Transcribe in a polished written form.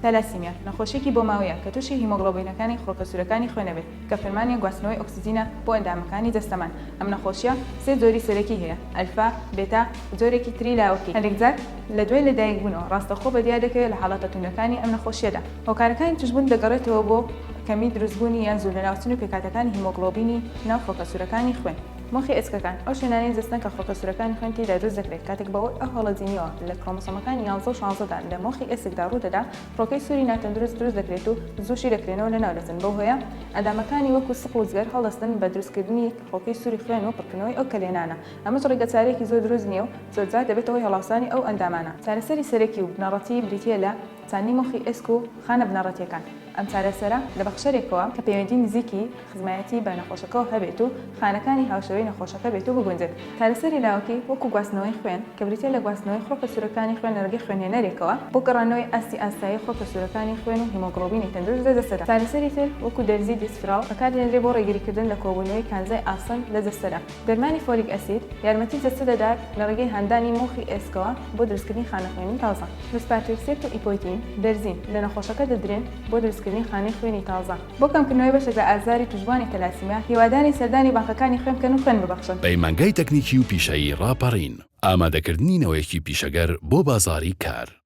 تالاسیمیا، نەخۆشییەکی بۆماوەیە کە تووشی هیمۆگڵۆبینەکانی خڕۆکە سوورەکانی خوێن ئەبێت کە فەرمانی گواستنەوەی ئۆکسجینە بۆ ئەندامەکانی جەستەمان. ئەم نەخۆشییە سێ جۆری سەرەکی هەیە، ئەلفا، بێتا و جۆرێکی تری لاوەکی. هەندێک جار لە دوای لەدایکبوونەوە ڕاستەوخۆ بەدیار دەکەوێت لە حاڵەتە توندەکانی ئەم نەخۆشییەدا. هۆکارەکانی تووشبوون دەگەڕێتەوە بۆ کەمی دروستبوونی یان زوو لەناوچوونی پێکهاتەکانی هیمۆگڵۆبینی ناو خڕۆکە سوورەکانی خوێن. مۆخی ئێسکەکان، ئەو شوێنانەی جەستەن کە خڕۆکە سوورەکانی خوێن تێیدا دروست دەکرێت، کاتێک بەهۆی ئەو هەڵە جینییەوە لە کرۆمۆسۆمەکانی یانزە و شانزەدا لە مۆخی ئێسکدا ڕوودەدا، خڕۆکەی سووری ناتەندروست دروست دەکرێت و زوو شیر دەکرێنەوە لەناو دەچن، بەو هۆیە ئەندامەکانی وەکو سقڵ و جگەر هەڵدەستن بە دروستکردنی خڕۆکەی سووری خوێن و پڕکردنەوەی ئەو کەلێنانە، ئەمەش ڕێگەچارەیەکی زۆر دروست نییە و زۆرجار دەبێتە هۆی هەڵاوسانی ئەو ئەندامانە. چارەسەری سەرەکی و بنەڕەتی بریتییە لە چاندنی مۆخی ئێسک و خانە بنەڕەتییەکان. ئەم چارەسەرە لە بەخشەرێکەوە کە پەیوەندی نزیکی خزمایەتی بە نەخۆشەکەوە هەبێت و خانەکانی هاوشێوەی نەخۆشەکە بێت و بگونجێت. چارەسەری لاوەکی وەکو گواستنەوەی خوێن کە بریتییە لە گواستنەوەی خڕۆکە سوورەکانی خوێن لە ڕێگەی خوێنهێنەرێکەوە بۆ گەڕاندنەوەی ئاستی ئاسایی خڕۆکە سوورەکانی خوێن و هیمۆگڵۆبینی تەندروست لە جەستەدا. چارەسەری تر وەکو دەرزی دیسفراڵ بەکاردێنرێت بۆ ڕێگریکردن لە کۆبوونەوەی کانزای ئاسن لە جەستەدا. دەرمانی فۆلیک ئەسید یارمەتی جەستە دەدات لە ڕێگەی هاندانی مۆخی ئێسکەوە بۆ دروستکردنی خانە خوێنی تازە. لوسپاتیرسێپت و ئیپۆیتین دەرزین لە نەخۆشەکە دەدرێن بۆ دروستکردنی خانەی خوێنی تازە. بۆ کەمکردنەوەی بەشێک لە ئازاری تووشبووانی تەلاسیمیا، هیوادارین سەردانی بانقەکانی خوێن بکەن و خوێن ببەخشن. پەیمانگای تەکنیکی و پیشەیی ڕاپەڕین، ئامادەکردنی نەوەیەکی پیشەگەر بۆ بازاڕی کار.